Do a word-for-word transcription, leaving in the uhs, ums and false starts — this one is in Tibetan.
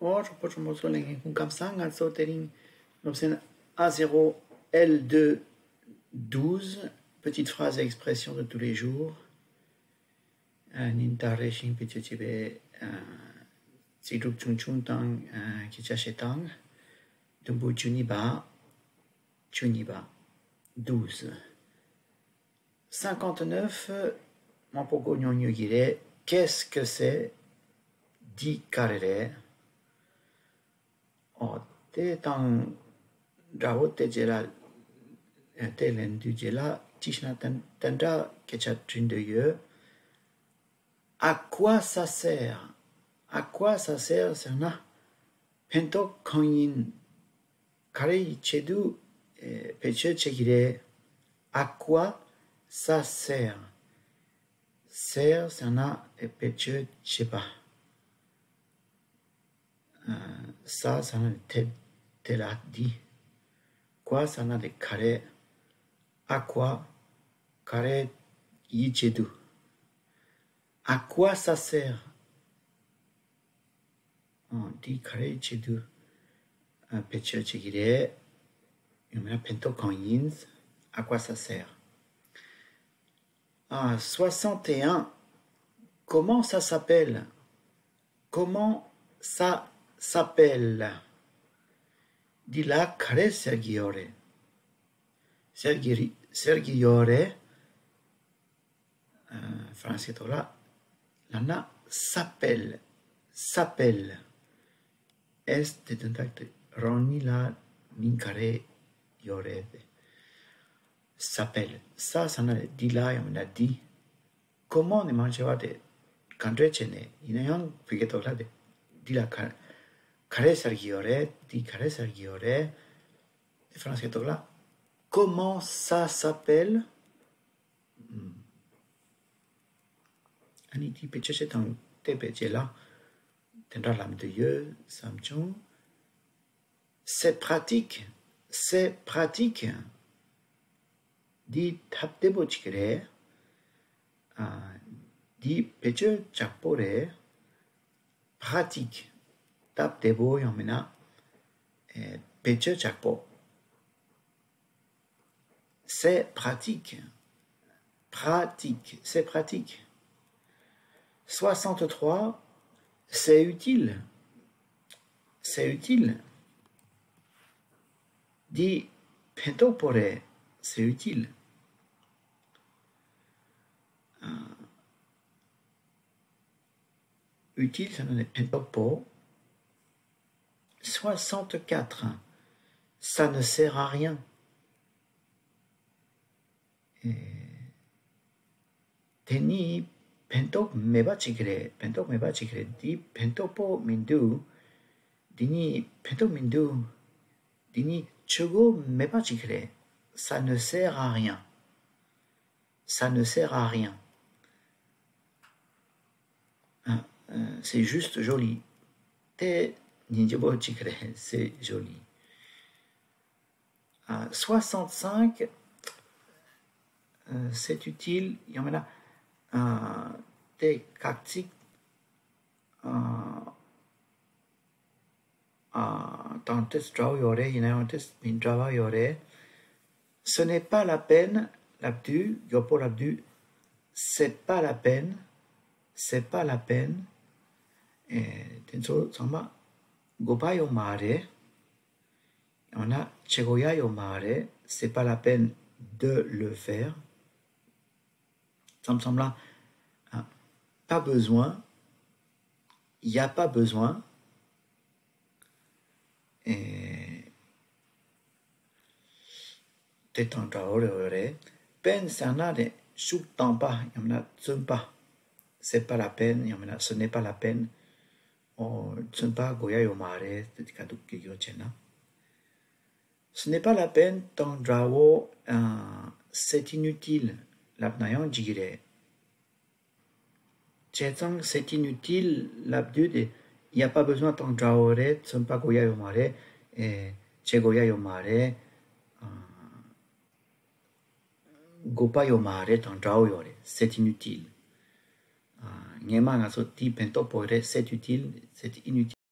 ཨོ། གྲོགས་པོ་གྲོགས་མོ་ཚོ་ལྷན་རྒྱས་སྐུ་ཁམས་བཟང་། ང་ཚོ་དེ་རིང་སློབ་ཚན A zéro L deux douze, petites phrases et expressions de tous les jours. ཨ། ཉིན་ལྟར་རེ་བཞིན་བེད་སྤྱོད་བྱེད་པའི་ཨ་ཚིག་གྲུབ་ཆུང་ཆུང་དང་། ཨ། སྐད་ཆ་བཤད་སྟངས། དུམ་བུ་བཅུ་གཉིས་པ། བཅུ་གཉིས་པ། douze. Cinquante-neuf མང་པོ་གོ་མྱོང་མྱོང་གི་རེད། Qu'est-ce que c'est? འདི་ག་རེ་རེད། ཨོ། དེ་དང་འདྲ་བོ་དེ་རྗེས་ལ། ཨ། དེ་ལན་འདི་རྗེས་ལ་ཅི་ཞིག་ན་དེ་དེ་འདྲ་སྐད་ཆ་དྲི་འདོད་ཡོད། À quoi ça sert? À quoi ça sert ཟེར་ན་ཕན་ཐོགས་གང་ཡིན། ག་རེ་ཡི་ཆེད་དུ་ཨེ་བེད་སྤྱོད་བྱེད་ཀྱི་རེད། À quoi ça sert? Sert ཟེར་ན་ཨེ་བེད་སྤྱོད་བྱེད་པ། ཨ། ça ཟེར་ན་དེ་དེ་ལ་འདི། quoi ཟེར་ན་དེ་ག་རེ། À quoi ག་རེ་ཡི་ཆེད་དུ། À quoi ça sert? ཨ། འདི་ག་རེ་ཡི་ཆེད་དུ་ཨ་བེད་སྤྱོད་བྱེད་ཀྱི་རེད། ཡང་མིན་ན་ཕན་ཐོགས་གང་ཡིན། À quoi ça sert? ཨ། soixante et un. Comment ça s'appelle? Comment ça s'appelle? འདི་ལ་ག་རེ་ཟེར་གྱི་ཡོད་རེད། ཟེར་གྱི་རེད། ཟེར་གྱི་ཡོད་རེད། ཨ། ཧྥ་རན་སིའི་ཐོག་ལ་ལབ་ན་s'appelle. S'appelle. S དེ་དོན་དག་དེ་རང་ཉིད་ལ་མིང་ག་རེ་ཡོད་རེད་དེ། S'appelle. Ça ཟེར་ན་འདི་ལ་ཡང་མིན་ན་འདི། Comment ནི་མང་ཆེ་བ་དེ་ག་འདྲ་བྱས་ནས་ཡིན་ན་ཡང་བོད་སྐད་ཐོག་ལ་དེ་འདི་ལ་ག་ག་རེ་ཟེར་གྱི་ཡོད་རེད། འདི་ག་རེ་ཟེར་གྱི་ཡོད་རེད། ཧྥ་རན་སིའི་ཐོག་ལ། Comment ça s'appelle? ཨུམ། ཨ་ནི་དེ་བེད་སྤྱོད་བྱེད་སྟངས་དེ་བེད་སྤྱད་ལ་དེ་འདྲ་ལབ་འདོད་ཡོད་བསམ་བྱུང་། C'est pratique. C'est pratique. འདི་སྟབས་བདེ་པོ་ཅིག་རེད། ཨ། འདི་བེད་སྤྱོད་ཡག་པོ་རེད། Pratique. སྟབས་བདེ་པོ་ཡང་མིན་ན་ཨེ་བེད་སྤྱོད་ཡག་པོ། C'est pratique. Pratique, c'est pratique. Soixante-trois, c'est utile. C'est utile. འདི་ཕན་ཐོགས་པོ་རེད། C'est utile. ཨ། Utile ཟེར་ན་ནི་ཕན་ཐོགས་པོ། Soixante-quatre. Ça ne sert à rien. ཨེ། དེ་ནི་ཕན་ཐོགས་མེད་པ་ཅིག་རེད། ཕན་ཐོགས་མེད་པ་ཅིག་རེད། འདི་ཕན་ཐོགས་པོ་མི་འདུག་འདི་ནི་ཕན་ཐོགས་མི་འདུག་འདི་ནི་བྱེད་སྒོ་མེད་པ་ཅིག་རེད། Ça ne sert à rien. Ça ne sert à rien. ཨ། ཨ། C'est juste joli. དེ་སྙིང་རྗེ་པོ་ཅིག་རེད། C'est joli. ཨ། Soixante-cinq. ཨ། C'est utile. ཡང་མིན་ན། ཨ། དེ་ཁག་ཅིག་ཨ། ཨ། དང་དེ་འདྲ་བོ་ཡོད་རེད། ཡིན་ན་ཡང་དེ་མི་འདྲ་བ་ཡོད་རེད། Ce n'est pas la peine ལབ་དུས། མགྱོགས་པོ་ལབ་དུས། C'est pas la peine. C'est pas la peine. ཨེ། དེ་ཚོ་ཚང་མ་དགོས་པ་ཡོད་མ་རེད། ཡང་ན་བྱེད་དགོས་ཡ་ཡོད་མ་རེད། C'est pas la peine de le faire. མཚམས་མཚམས་ལ། ཨ། Pas besoin. Il y a pas besoin. ཨེ། དེ་དང་འདྲ་བོ་རེད། Peine ཟེར་ན་ནི་ཤུགས་བཏང་པ་ཡང་ན་བཙོན་པ། C'est pas la peine ཡང་མིན་ན་ce n'est pas la peine. ཨོ། བཙོན་པ་དགོས་ཡ་ཡོད་མ་རེད། དེ་ག་འདུག་གི་ཡོད་བྱས་ན། Ce n'est pas la peine དང་འདྲ་བོ། ཨ། C'est inutile ལབ་ན་ཡང་འགྲིག་གི་རེད། བྱས་ཙང་c'est inutile ལབ་དུས་དེ་il y a pas besoin དང་འདྲ་བོ་རེད། བཙོན་པ་དགོས་ཡ་ཡོད་མ་རེད། ཨེ། བྱེད་དགོས་ཡ་ཡོད་མ་རེད། ཨ། དགོས་པ་ཡོད་མ་རེད་དང་འདྲ་བོ་ཡོད་རེད། C'est inutile. ཨ། སྔན་མ་ང་ཚོ་དེའི་ཕན་ཐོགས་པོ་རེད། C'est utile, c'est inutile.